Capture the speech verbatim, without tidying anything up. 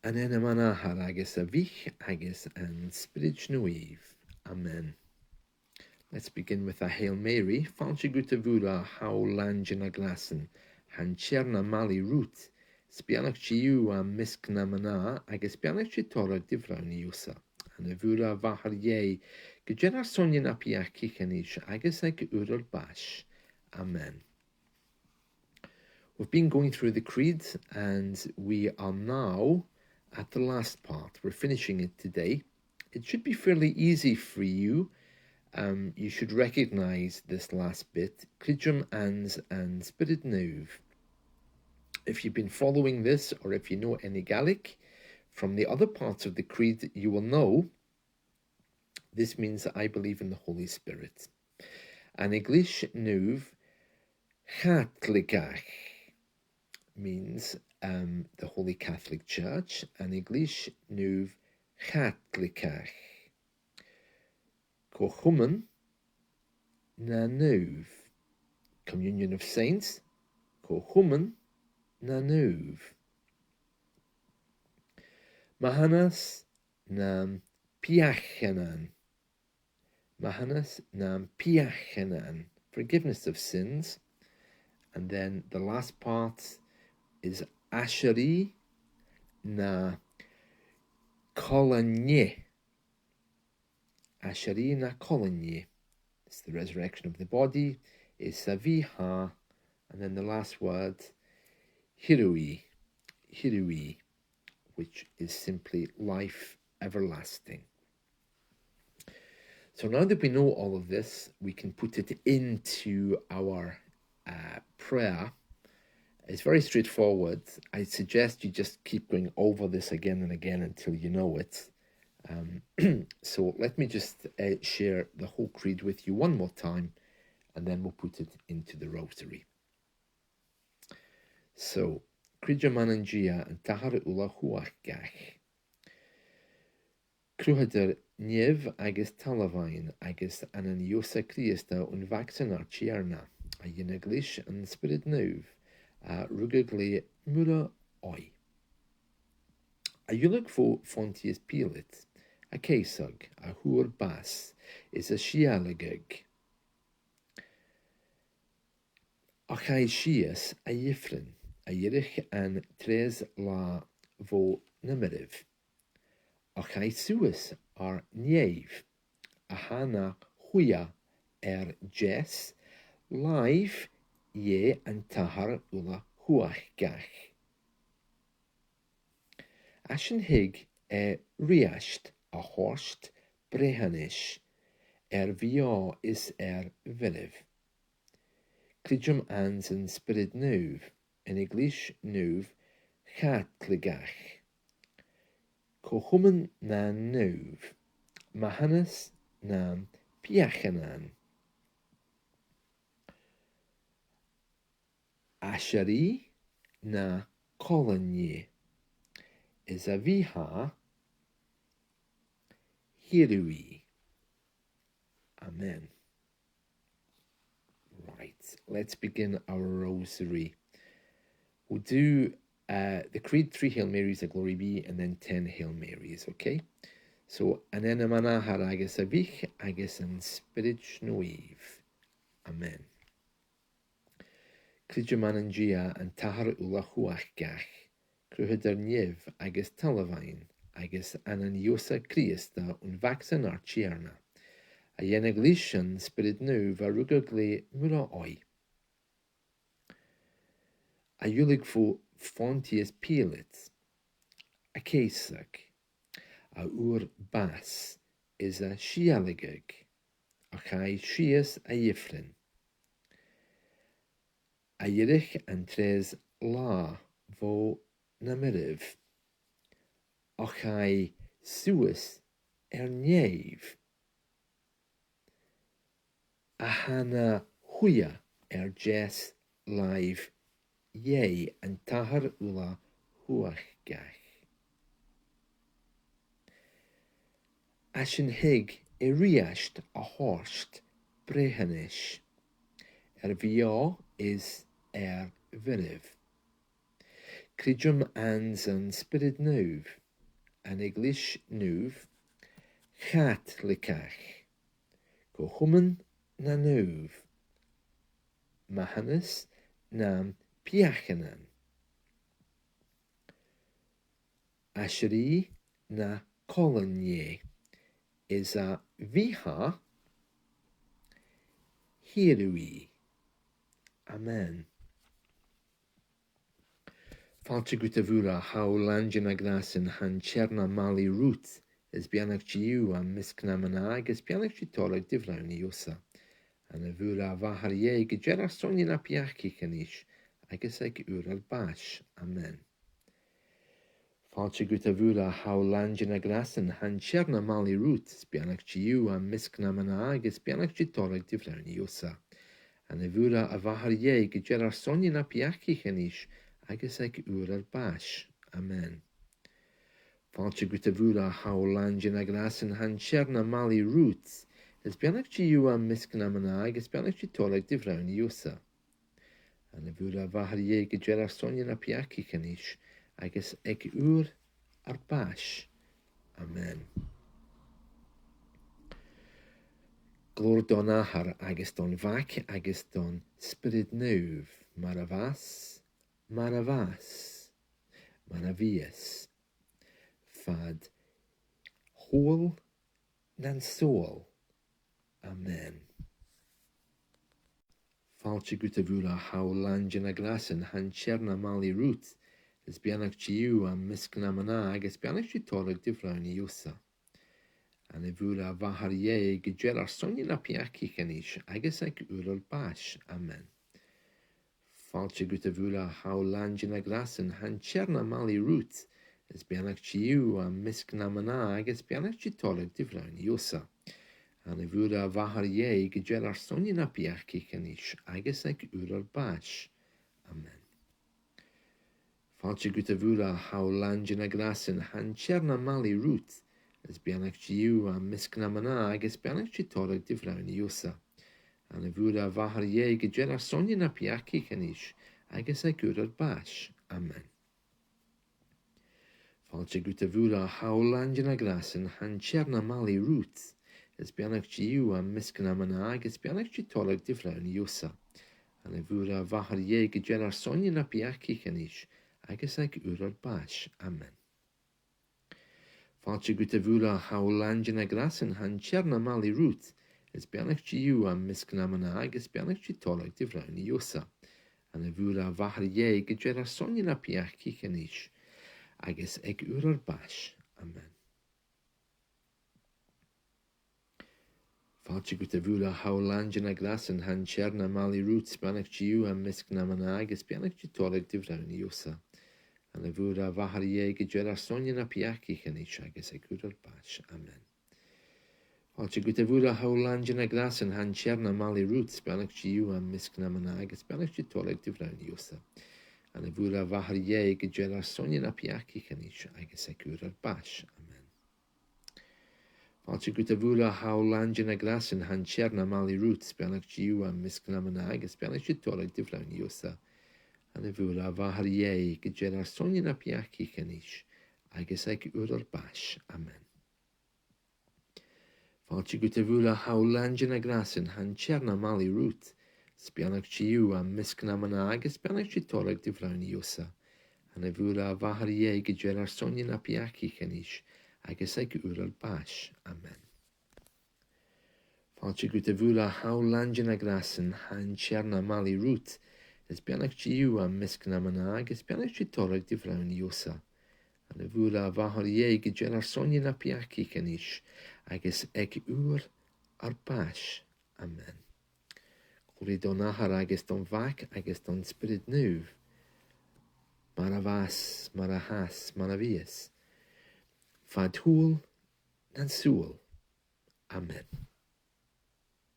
An ainm an Athar agus a' Mhic agus an Spioraid Naoimh. Amen. Let's begin with a Hail Mary. Fàilte dhut, a Mhoire, tha thu làn de na gràsan, tha an Tighearna maille riut. 'S beannaichte thu am measg nam mnà, agus 's beannaichte toradh do bhronn, Ìosa. A Naomh Mhoire, a Mhàthair Dhè, guidh air ar son-ne na peacaich a-nis agus aig uair ar bàis. Amen. We've been going through the Creed, and we are now at the last part. We're finishing it today. It should be fairly easy for you. Um, you should recognise this last bit, Creideam anns an Spiorad Naomh. If you've been following this, or if you know any Gaelic from the other parts of the Creed, you will know this means that I believe in the Holy Spirit. An Eaglais Naomh Chàtligeach means, um, the Holy Catholic Church. An Eaglais Naomh Chàtligeach. Co-chomann nan Naomh. Communion of Saints. Co-chomann nan Naomh. Maitheanas nam peacannan. Maitheanas nam peacannan. Forgiveness of sins. And then the last part is aiseirigh na coileanadh. Aiseirigh na coileanadh. It's the resurrection of the body. Is a' bhìth tha. And then the last word, shìorraidh. Shìorraidh, which is simply life everlasting. So now that we know all of this, we can put it into our, uh, prayer. It's very straightforward. I suggest you just keep going over this again and again until you know it. Um, so let me just, uh, share the whole Creed with you one more time, and then we'll put it into the Rosary. So, Creideam ann an Dia, an t-Athair uile-chumhachdach, Cruthadair neimh agus talmhainn, agus ann an Ìosa Crìosda, aon Mhac-san ar Tighearna, a dh'fhaighinn à gleus an Spioraid Naoimh, a rugadh le Moire Òigh, a dh'fhuiling bho Phontius Pilat, a cheusadh, a fhuair bàs, is a sìoladh. A chaidh sìos a dh'ifrinn, a dh'èirich an treas là bho na mairbh. A chaidh suas air nèamh, a tha na shuidhe air deas, làimh Dhè an t-Athair uile-chumhachdach. Às an tig e riast a thoirt breitheanais air bheò is air mhairbh. Creideam anns an Spiorad Naomh, an Eaglais Naomh Chàtligeach, co-chomann nan naomh, maitheanas nam peacannan, aiseirigh na coileanadh, is a' bhìth tha, shìorraidh. Amen. Right, let's begin our rosary. We'll do, uh, the Creed, three Hail Marys, a Glory be, and then ten Hail Marys, okay? So, an ainm an Athar agus a' Mhic agus an Spioraid Naoimh. Amen. Creideam ann an Dia, an t-Athair uile-chumhachdach, Cruthadair neimh agus talmhainn, agus ann an Ìosa Crìosda, aon Mhac-san ar Tighearna, a dh'fhaighinn à gleus an Spioraid Naoimh, a rugadh le Moire Òigh, a dh'fhuiling bho Phontius Pilat, a cheusadh, a fhuair bàs, is a sìoladh, a chaidh sìos a dh'ifrinn, a dh'èirich an treas là bho na mairbh, a chaidh suas air nèamh, a tha na shuidhe air deas, làimh Dhè an t-Athair uile-chumhachdach. Às an tig e riast a thoirt breitheanais air bheò is air mhairbh. Creideam anns an Spiorad Naomh, an Eaglais Naomh Chaitligeach, co-chomann nan naomh, mathanas nam peacannan, aiseirigh na colainn Dhè, is a bheatha shìorraidh. Amen. Fàilte dhut, a Mhoire, tha thu làn de na gràsan, tha an Tighearna maille riut, is beannaichte thu am measg nam mnà, agus beannaichte toradh do bhronn, Ìosa. A Naomh Mhoire, a Mhàthair Dhè, guidh air ar son-ne na peacaich a-nis, agus aig uair ar bàis. Amen. Fàilte dhut, a Mhoire, tha thu làn de na gràsan, tha an Tighearna maille riut, is beannaichte thu am measg nam mnà, agus beannaichte toradh do bhronn, Ìosa. A Naomh Mhoire, a Mhàthair Dhè, guidh air ar son-ne na peacaich a-nis, agus aig uair ar bàis. Amen. Fàilte dhut, a Mhoire, tha thu làn de na gràsan, tha an Tighearna maille riut, is beannaichte thu am measg nam mnà, agus beannaichte toradh do bhronn, Ìosa. A Naomh Mhoire, a Mhàthair Dhè, guidh air ar son-ne na peacaich a-nis, agus aig uair ar bàis. Amen. Glòir don Athair agus don Mhac agus don Spiorad Naomh, mar a bha, mar a bha, mar a bhios, fad shaoghal nan saoghal. Amen. Fàilte dhut, a Mhoire, tha thu làn de na gràsan, tha an Tighearna maille riut, is beannaichte thu am measg nam mnà, agus beannaichte toradh do bhronn, Ìosa. A Naomh Mhoire, a Mhàthair Dhè, guidh air ar son-ne na peacaich a-nis, agus aig uair ar bàis. Amen. Fàilte dhut, a Mhoire, tha thu làn de na gràsan, tha an Tighearna maille riut, is beannaichte thu am measg nam mnà, agus beannaichte toradh do bhronn, Ìosa. A Naomh Mhoire, a Mhàthair Dhè, guidh air ar son-ne na peacaich a-nis, agus aig uair ar bàis. Amen. Fàilte dhut, a Mhoire, tha thu làn de na gràsan, tha an Tighearna maille riut, is beannaichte thu am measg nam mnà, agus beannaichte toradh do bhronn, Ìosa. A Naomh Mhoire, a Mhàthair Dhè, guidh air ar son-ne na peacaich a-nis, agus aig uair ar bàis. Amen. Fàilte dhut, a Mhoire, tha thu làn de na gràsan, tha an Tighearna maille riut, is beannaichte thu am measg nam mnà, agus beannaichte toradh do bhronn, Ìosa. A Naomh Mhoire, a Mhàthair Dhè, guidh air ar son-ne na peacaich a-nis, agus aig uair ar bàis. Amen. Fàilte dhut, a Mhoire, tha thu làn de na gràsan, tha an Tighearna maille riut, is beannaichte thu am measg nam mnà, agus beannaichte toradh do bhronn, Ìosa. A Naomh Mhoire, a Mhàthair Dhè, guidh air ar son-ne na peacaich a-nis, agus aig uair ar bàis. Amen. Fàilte dhut, a Mhoire, tha thu làn de na gràsan, tha an Tighearna maille riut, is beannaichte thu am measg nam mnà, agus beannaichte toradh do bhronn, Ìosa. A Naomh Mhoire, a Mhàthair Dhè, guidh air ar son-ne na peacaich a-nis, agus aig uair ar bàis. Amen. Fàilte dhut, a Mhoire, tha thu làn de na gràsan, tha an Tighearna maille riut, is beannaichte thu am measg nam mnà, agus beannaichte toradh do bhronn, Ìosa. A Naomh Mhoire, a Mhàthair Dhè, guidh air ar son-ne na peacaich a-nis, agus aig uair ar bàis. Amen. Fàilte dhut, a Mhoire, tha thu làn de na gràsan, tha an Tighearna maille riut, is beannaichte thu am measg nam mnà, agus beannaichte toradh do bhronn, Ìosa. A Naomh Mhoire, a Mhàthair Dhè, guidh air ar son-ne na peacaich a-nis, agus aig uair ar bàis. Amen. Fàilte dhut, a Mhoire, tha thu làn de na gràsan, tha an Tighearna maille riut, is beannaichte thu am measg nam mnà, agus beannaichte toradh do bhronn, Ìosa. A Naomh Mhoire, a Mhàthair Dhè, guidh air ar son-ne na peacaich a-nis, agus aig uair ar bàis. Amen. Fàilte dhut, a Mhoire, tha thu làn de na gràsan, tha an Tighearna maille riut, is beannaichte thu am measg nam mnà, agus beannaichte toradh do bhronn, Ìosa. A Naomh Mhoire, a Mhàthair Dhè, guidh air ar son-ne na peacaich a-nis, agus aig uair ar bàis. Amen. Glòir don Athair agus don Mhac agus don Spiorad Naomh, mar a bha, mar a tha, mar a bhios, fad shaoghal nan saoghal. Amen.